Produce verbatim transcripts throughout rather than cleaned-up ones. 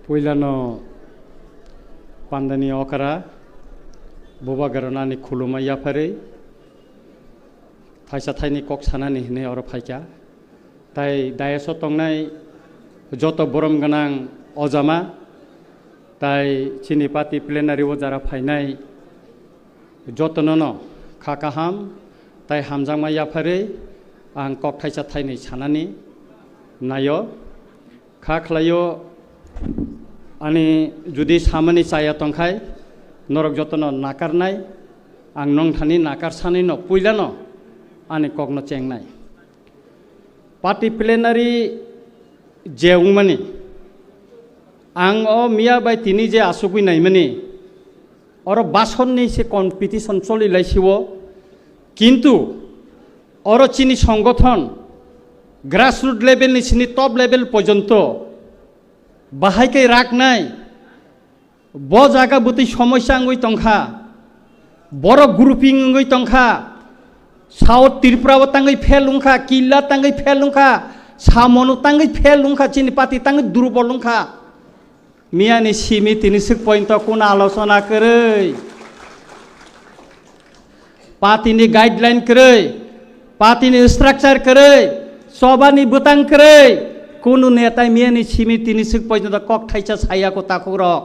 Puilano pandani okra, bubagrano ani khuluma yapharwi, thaisa thaini kok sanani hinwi oro phaikha. Tai dais o tongnai joto borom gwnang ojama, tai chini party plenary o jara phainai jotono no kha kaham tai hamjakma yapharwi ang kok thaisa thainwi sanani naio. Kha khlaio, ani judi samani chaya tongkhai, norok jotono nakarnai, ang nongthani nakarsanino puilano ani kokno chengnai. Party plenary je wngmani, ang o miya bai tini je asugwi naimani, oro basonni se competition choli laisio, kintu oro chini songothon grassroot level ni sini top level porjonto bahai khe raknai, bo jaga bwtwi somosya wngwi tongkha, borok grouping wngwi tongkha, South Tripura o tangwi fail wngkha, Killa tangwi fail wngkha, Samonu tangwi fail wngkha, chini party tangwi durbol wngkha. Miyani simi tini swk pointo kuno alochona kwrwi, party ni guideline kwrwi, party ni structure kwrwi, chobani bwtang kwrwi, kunu netai miyani simi tini swk pointo kok thaisa saya ko takhuk rok.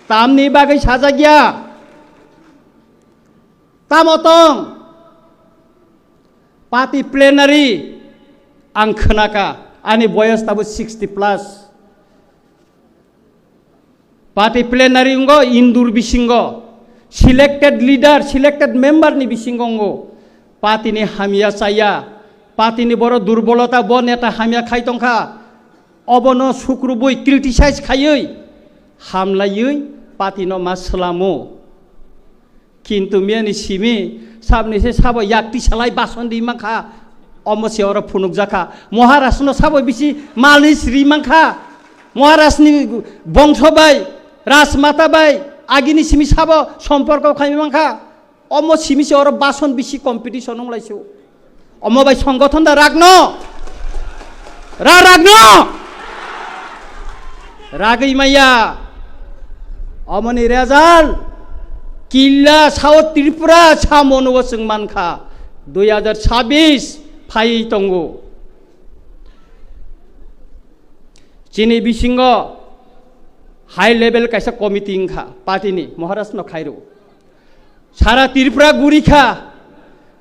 Tamni bagwi sajak ya? Tamo tong? Party plenary ang khwnaka, ani boyos tabo sixty plus. Party plenary wngkha indur bisingo, selected leader, selected member ni bisingo wngkha. Party ni hamya chaya, party ni boro durbolota, bo neta hamya khai tongkha, obono sukrubwi criticize khaiwi, hamlaiwi party no ma swlamo. Kintu miyani simi sabni se sabo yakti salai bason di mankha, omo se oro phunukjakha. Maharaj no sabo bisi malis ri mankha. Maharaj ni bongso bai, rajmata bai, agini simi sabo somporko khai mankha. Omo simi se oro bason bisi competition wng lai se. Omo bai songothon da ragno. Ra ragno. Ragwi maya. Omoni result. Killa South Tripura samono chwng mankha. Dui hajar chabbish phai tongo. Chini bisingo high level kaisa committee wngkha party ni, Maharaj no khairo. Sara Tripura guri kha,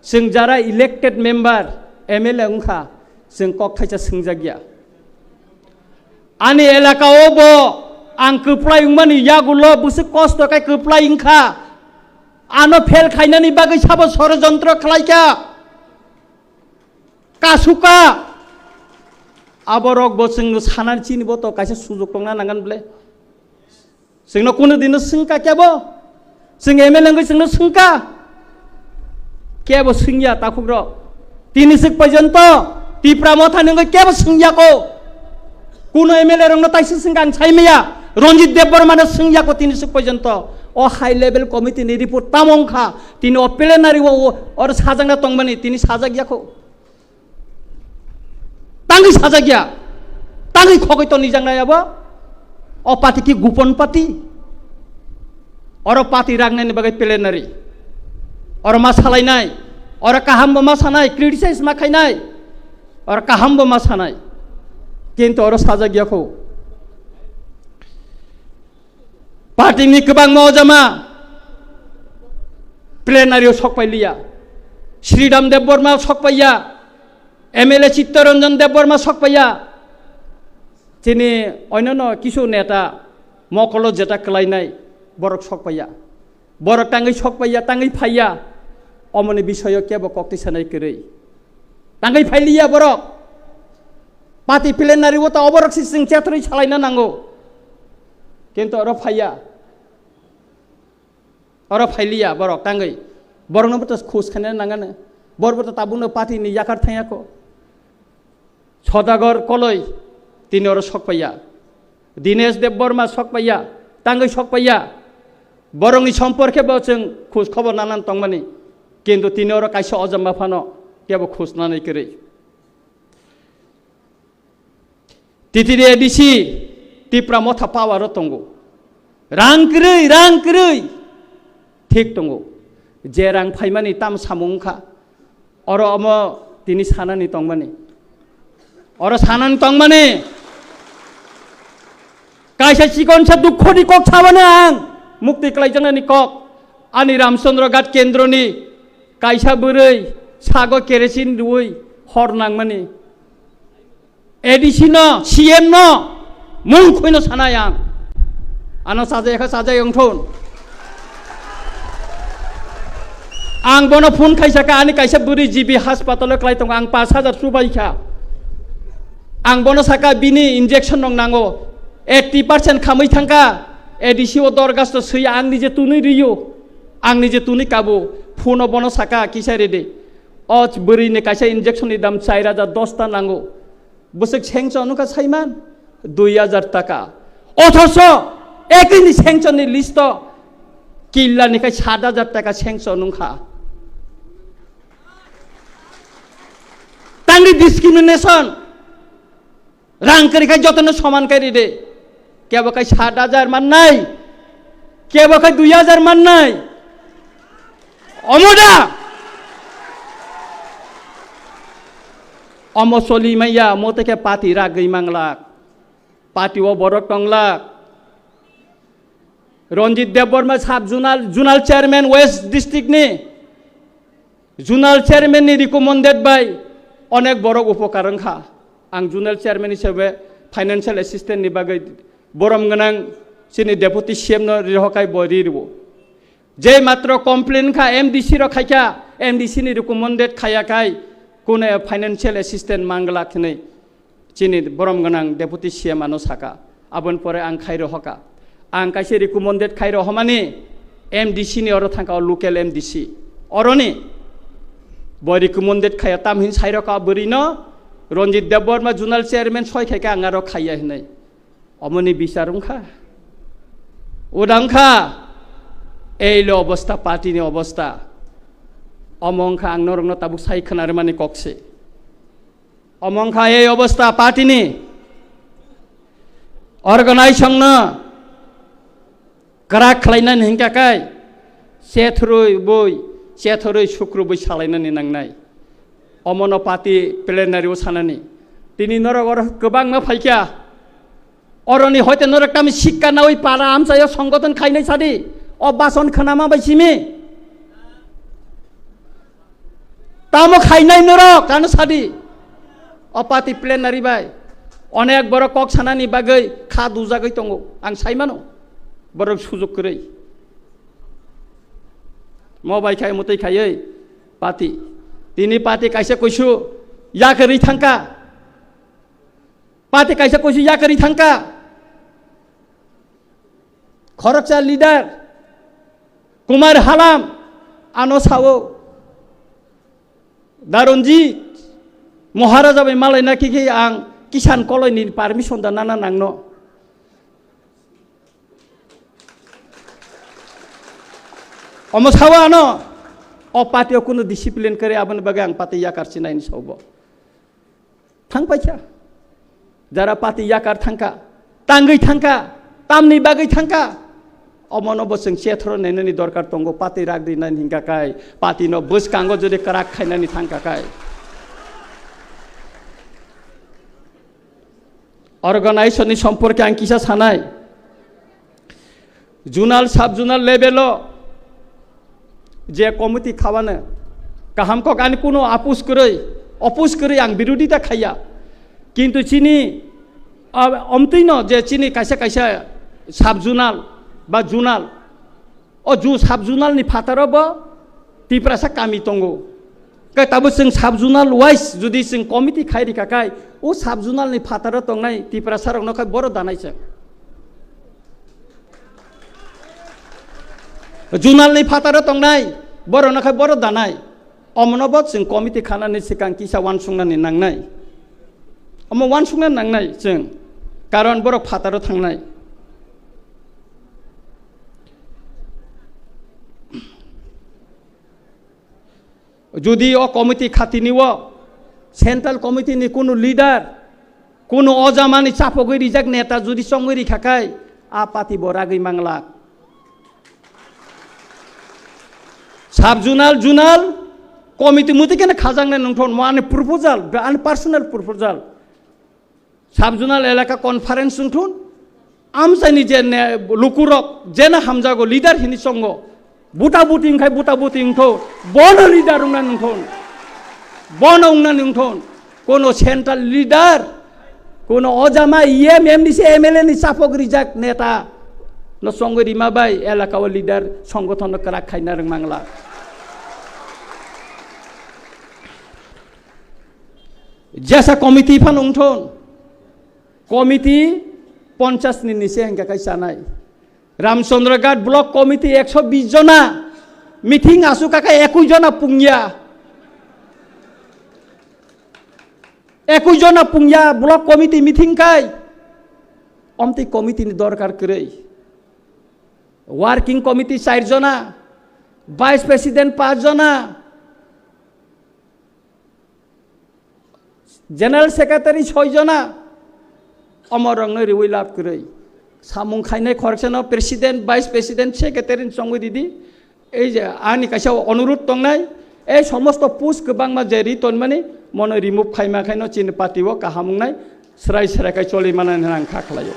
chwng jara elected member, M L A wngkha, chwng kok thaisa swngjak ya. Ani elaka o bo ang kwplai wngmani yagulo bwswk kosto khe kwplai wngkha. Ano fail khainani bagwi sabo sorojontro khlaikha. Kasuka. Aborok bo chwngno sanani chini bo to kaisa sujok tongna nangan ble. Chwngno kunu dino swngkha kebo? Chwng M L A wngwi chwngno swngkha? Kebo swngya takhukrok. Tini swk porjonto Tipra Motha ni wngwi kebo swngya ko. Kuno M L A rokno taisa swngkha ang saimaya. Ranjit Debbarma no swngya ko tini swk porjonto. O high level committee ni report tamo wngkha? Tini o plenary o, o, oro sajakna tongmani tini sajak ya ko. Tangwi sajak ya, tangwi khogwi to nijak nai abo. O party ki gupon party. Oro party ragnani bagwi plenary. Oro ma salainai, oro kaham bo ma sanai, criticize ma khainai. Oro kaham bo ma sanai. Kintu oro sajak ya kho. Party ni kwbangma ojama plenary o sok pai liya. Sridham Debbarma sok pai ya. M L A Chittaranjan Debbarma sok pai ya. Chini onyono kisu neta mokolo jeta kwlainai borok sok pai ya. Borok tangwi sok pai ya, tangwi phai ya. Omoni bisoyo kebo kok twi sanai kwrwi. Tangwi phai liya borok. Party plenary o ta oborok si chwng chethrwi salaina nango. Kintu oro phaiya. Oro phailiya borok tangwi. Borokno bo to khus khaina nangani. Borok bo to tabukno party ni yakar thangya ko. Sodagar Koloi tini oro sok paiya. Dinesh Debbarma sok paiya. Tangwi sok paiya. Borokni somporke bo chwng khus khobor nanan tongmani. Kintu tini oro kaisa ojama phano kebo khus nanai kwrwi. T T D A D C Tipra Motha power o tongo. Rang kwrwi, rang kwrwi. Thik tongo. Je rang phaimani tam samung wngkha. Oro omo tini sanani tongmani. Oro sanani tongmani. Kaisa chikonsa dukhoni kok sabani ang. Mukti klaijaknani kok. Ani Ramchandra Ghat kendroni kaisa bwrwi sago kerosin rwui hor nangmani. A D C no, C M no, mung khuino sanai ang. Ano sajai kha sajai wngthun. Ang bono phone khaisaka, ani kaisa bwrwi G B hospital o klai tongo, ang pash hajar chubai kha. Ang bono saka bini injection rok nango, eighty percent khamwi thangkha, A D C o dorgasto swi ang nije tunui riyo, ang nije tunui kabo, phone o bono saka kisa rede. O bwrwi ni kaisa injection ni dam char hajar dos ta nango. Bwswk sengchon wngkha saiman dui hajar taka. Othoso ekini sengchon ni list o killa ni khai sat hajar taka sengchon wngkha. Tangni discrimination. Rang kwrwi khai jotono soman khai ride. Kebo khai sat hajar mannai, kebo khai dui hajar mannai. Omo da? Omo soli maya, omo teke party ragwi manglak. Party o borok tonglak. Ranjit Debbarma sub zonal, zonal chairman West district ni. Zonal chairman ni recommended bai onek borok upokar wngkha. Ang zonal chairman hisabe financial assistant ni bagwi borom gwnang chini deputy C M no rihokai bo ri rwo. Je matro complain kha M D C rok khaikha, M D C ni recommended khaya kai kune financial assistant mangla khnwi. Chini borom gwnang deputy C M ano saka, aboni pore ang khairo hoka. Ang kaisa recommended khairo homani M D C ni oro thangka, o local M D C. Oroni bo recommended khaya, tam hin sairo ka bwrwi no Ranjit Debbarma zonal chairman soi khaika ang aro khaya hinai. Omoni bichar wngkha. Uda wngkha. Ei lo obostha, party ni obostha. Omo wngkha ang norokno tabuk sai khwnarwmani kokse. Omo wngkha ei obostha party ni. Organization no kwrak khlainani hinkha kai chethorwi boi, chethorwi sukrubwi salainani nangnai. Omono party plenary o sanani. Tini norok oro kwbangma phaikha. Oroni hoite norok tamo sikka nawi para amchaio songgoton khainai sadi. O bason khnama bai simi. Tamo khainai norok, ano sadi. O party plenary bai. Onek borok kok sanani bagwi kha dujagwi tongo. Ang saimano. Borok sujuk kwrwi. Mo bai khai mwtwi khaiwi party. Tini party kaisa kuisu yakarwi thangka. Party kaisa kuisu yakarwi thangka. Khoroksa leader Kumar Halam ano sao, Daronjit Maharaja bai malaina khe khe ang Kisan Koloini permission da nana nangno. Omo sao ano o party o kunu discipline kare, aboni bagwi ang party yakar sinai ni sao bo. Thang paikha. Jara party yakar thangka, tangwi thangka, tamni bagwi thangka. Omono bo chwng chethoro nainani dorkar tongo, party rak di nani hingka kai, party no bwskango jodi kwrak khainani thangka kai. Organization ni somporke ang kisa sanai. Zonal, sub zonal level o je committee khabane kaham kok, ani kuno apus kwrwi, opus kwrwi ang birodita khaiya. Kintu chini, ah, omtwino je chini kaisa kaisa sub zonal ba zonal, o ju sub zonal ni phataro bo Tiprasa kami tongo. Khe tabo chwng sub zonal wise jodi chwng committee khai rikha khai, o sub zonal ni phataro tongnai Tiprasa rokno khai boro danai chwng. Zonal ni phataro tongnai borokno khai boro danai. Omono bo chwng committee khanani swkang kisa uansuknani nangnai. Omo uansukna nangnai chwng, karon borok phataro thangnai. Jodi o committee khatini o central committee ni kunu leader Kuno o jamani chapogwi rijak neta judi chongwi rikha khai, a party bo ragwi manglak. Sub zonal, zonal committee muti kene khajaknai nungthon, mo ani proposal, ani personal proposal. Sub zonal elaka conference wngthun, amchaini je ne-, lukurok jena hamjago leader hini chongo, buta buti wngkhai buta buti wngtho, bono leader wngna nungthon, bono wngna nungthon, kono central leader, kono ojama E M, M D C, M L A ni chapok rijak neta no chongwi rima bai elaka o leader songgothon no kwrak khaina rwngmangla. Jesa committee phano wngthon, committee ponchas ni nise hingka kai chanai. Ramchandra Ghat block committee ekso bis jona, meeting asuk kaka ekui jona pungya. Ekui jona pungya block committee meeting kai. Omtwi committee ni dorkar kwrwi. Working committee char jona, vice president panch jona, general secretary soi jona, omorokno riwi lab kwrwi. Samung khainai khoroksa no president, vice president, secretary ni chongwi ridi. Ei je ani kaisa onurudh tongnai, ei somosto post kwbangma je ri tonmani, mono remove khaima khaino chini party o kaham wngnai, srai srai khai choli manani hwnna ang kha khlaio.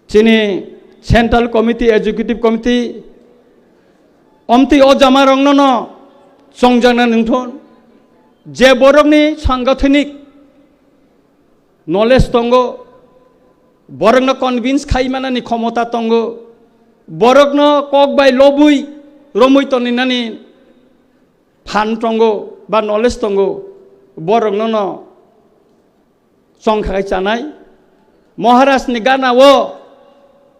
Chini Central Committee, Executive Committee, omtwi o jamarokno no chongjakna nungthon, je borokni sangathanik knowledge tongo, borokno convince khai manani khomota tongo, borokno kok bai lobwi romwi toninani phan tongo ba knowledge tongo, borokno no chongkha khai chanai. Maharaj ni gana o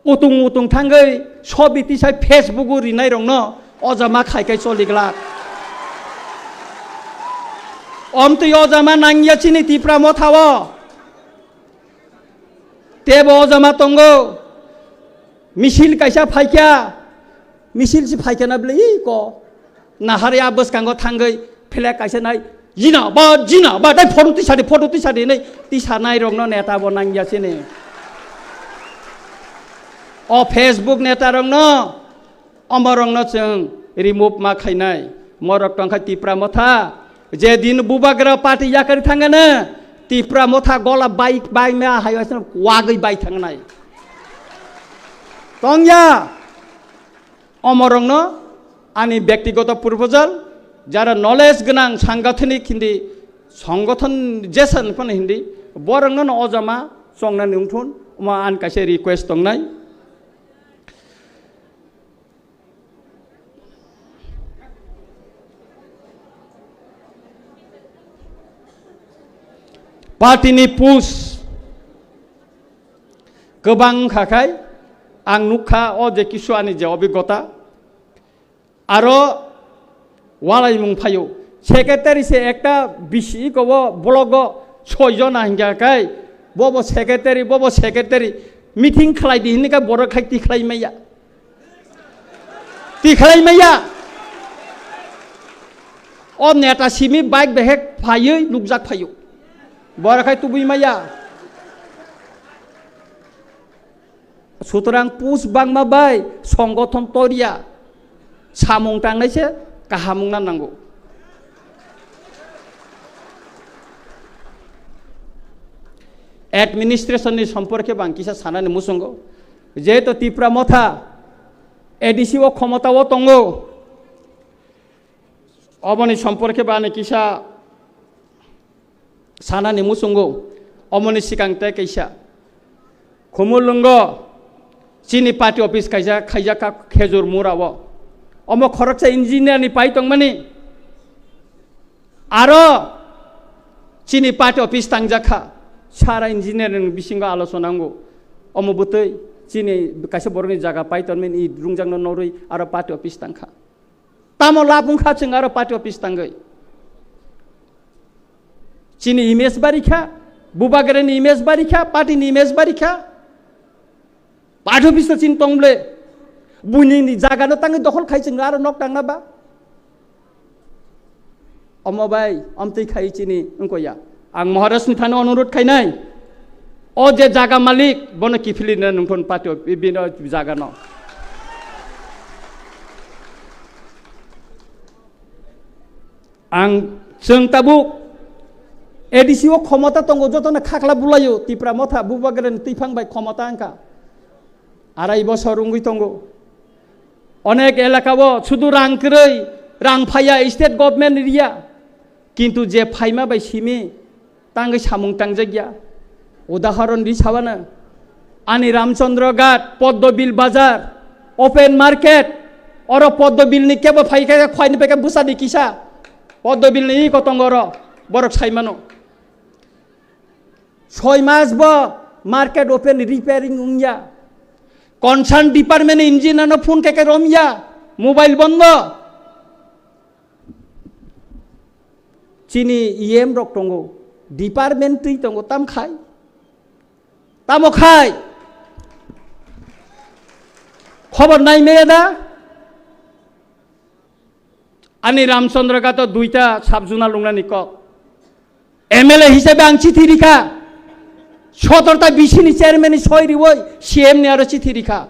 utung utung thangwi sobi tisai Facebook o rinai rokno ojama khai khai choli glak. Omtwi ojama nangya chini Tipra Motha o. Tebo ojama tongo. Misil kaisa phaikha. Misil si phaikha na bwle, ih, ko. Nahar ya bwskango thangwi flag kaisa nai. Jina ba, jina ba, dai photo tisadi, photo tisadi hinwi tisanai rokno neta bo nangya sini. O Facebook neta rokno, omorokno chwng remove ma khainai. Morok tongkha Tipra Motha. Je din Bubagra party yakari thangana, Tipra Motha gola bai, bai ma hai waisano wagwi bai thangnai. Tongya. Omorokno ani byaktigoto proposal, jara knowledge gwnang sangathanik hindi, songothon jesan phano hindi, borokno no ojama chongnani wngthun, omo ani kaisa request tongnai. Party ni post kwbang wngkha khai, ang nukha o je kisu ani je obigota, aro walaimung phaio. Secretary se ekta bisi iko o block o soi jona hingya khai, bobo secretary, bobo secretary, meeting khlai di hinwi kha borok khai tikhlai maya. Tikhlai maya. O neta simi bike behek phaiwi nukjak phaio. Borok khai tubui maya. Sutrang post bangma bai songothon toria. Samung tangnai se kaham wngna nango. Administration ni somporke bang kisa sanani muchungo. Jehetu Tipra Motha A D C o khomota o tongo. Oboni somporke bani kisa sanani muchungo. Omoni sikang tei kaisa. Khumulwngo chini party office kaisa khaijak kha Khejur Mura o. Omo khoroksa engineer ni pai tongmani. Aro chini party office tangjak kha. Sara engineer ni bisingo alochona wngo. Omo bwtwi chini kaisa borokni jaga pai tongmani i rungjakno norwi aro party office tangkha. Tamo lab wngkha chwng aro party office tangwi. Chini image barikha, Bubagrani image barikha, party ni image barikha. Party office to chini tongble. Buini ni jaga no tangwi dokhol khai chwng aro nok tangna ba. Omo bai, omtwi khai chini wngko ya. Ang Maharaj ni thani onurut khainai. O je jaga malik, bono kiphilina nungthon patio, bino jaga no. Ang chwng tabuk A D C o khomota tongo, jotono khakla bulaio, Tipra Motha, Bubagra ni twiphang bai khomota wngkha. Arai bosor wngwi tongo. Onek elaka o sudu rang kwrwi, rang phaiya, state government riya. Kintu je phaima bai simi tangwi samung tangjakya. Udahoron ri sabana. Ani Ramchandra Ghat, Poddobil Bazar, open market, oro Poddobil ni kebo phai khe khwai ni peke bwsa di kisa. Poddobil ni iko tongo oro, borok sai mano. Soi mas bo market open repairing wngya. Concern department engineer no phone khe khe romya, mobile bondo. Chini E M rok tongo, department twi tongo, tam khai? Tamo khai? Khobor nai meya da? Ani Ramchandra Ghat o duita sub-zonal wngnani kok. M L A hisabe ang chithi rikha. Sotorta B C ni chairman ni soi riwi C M ni aro chithi rikha.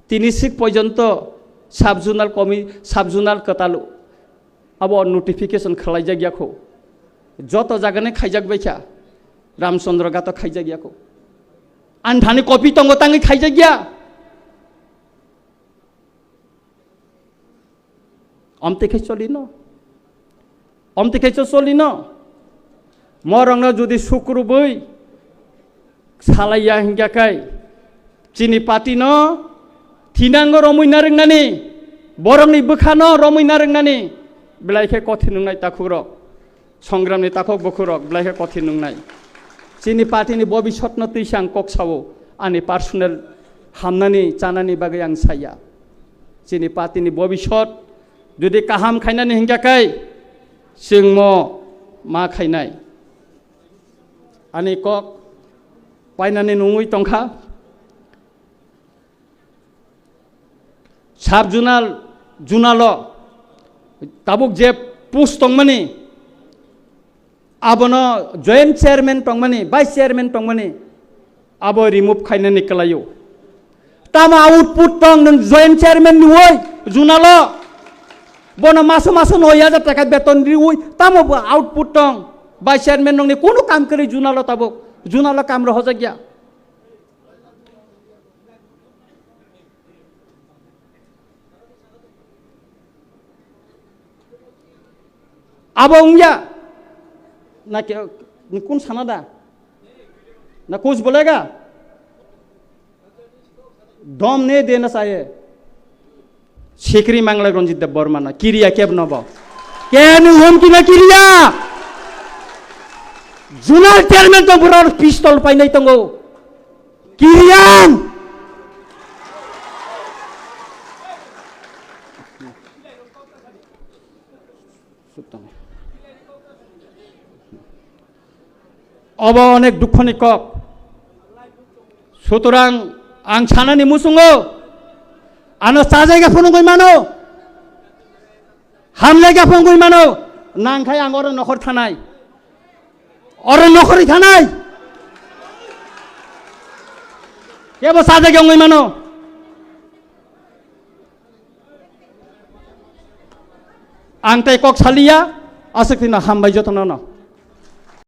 Tini sik porjonto sub-zonal komi-, sub-zonal kwtal abo notification khwlaijak ya kho. Joto jagani khaijak baikha. Ramchandra Ghat o khaijak ya kho. Ani thani copy tongo tangwi khaijak ya. Omtwi khe cholino. Omtwi khe cho cholino. Morokno jodi sukrubwi salaiya hinkha khe chini party no thinango romwi narwknani, borokni bwkhano romwi narwknani belai khe kothin wngnai takhukrok. Songramni takhuk bukhurok belai khe kothin wngnai. Chini party ni bobisotno twi se ang kok sao, ani personal hamnani chanani bagwi ang saya. Chini party ni bobisot jodi kaham khainani hinkha khe chwng mo ma khainai. Ani kok painani nungwi tongkha. Sub-zonal, zonal o tabuk je post tongmani, abono joint chairman tongmani, vice chairman tongmani, abo remove khainani kwlaio. Tamo output tong nwng joint chairman ni oi zonal o? Bono maso maso noi hajar taka beton riwi, tamo bo output tong? Vice chairman nongni kunu kam kwrwi zonal o tabuk, zonal o kam rohorjak ya. Abo wngya? Na ke, ni kun sana da? Na kuch bolega? Dom ne dena chahiye. Sikri manglai Ranjit Debbarma na. Kiriya keb no bo. Kenu hum ki na kiriya? Zonal chairman to bura pistol painai tongo. Kiriyan! Obo onek dukhoni kok. Sutorang ang sanani musungo ano sajai ga phunugwi mano. Hamle ga phunugwi mano. Nangkhai ang oro nokhor thanai. Oro nokhorwi thanai. Kebo sajagwi wngwi mano. Ang tei kok saliya, aswk tino hambai jotono no.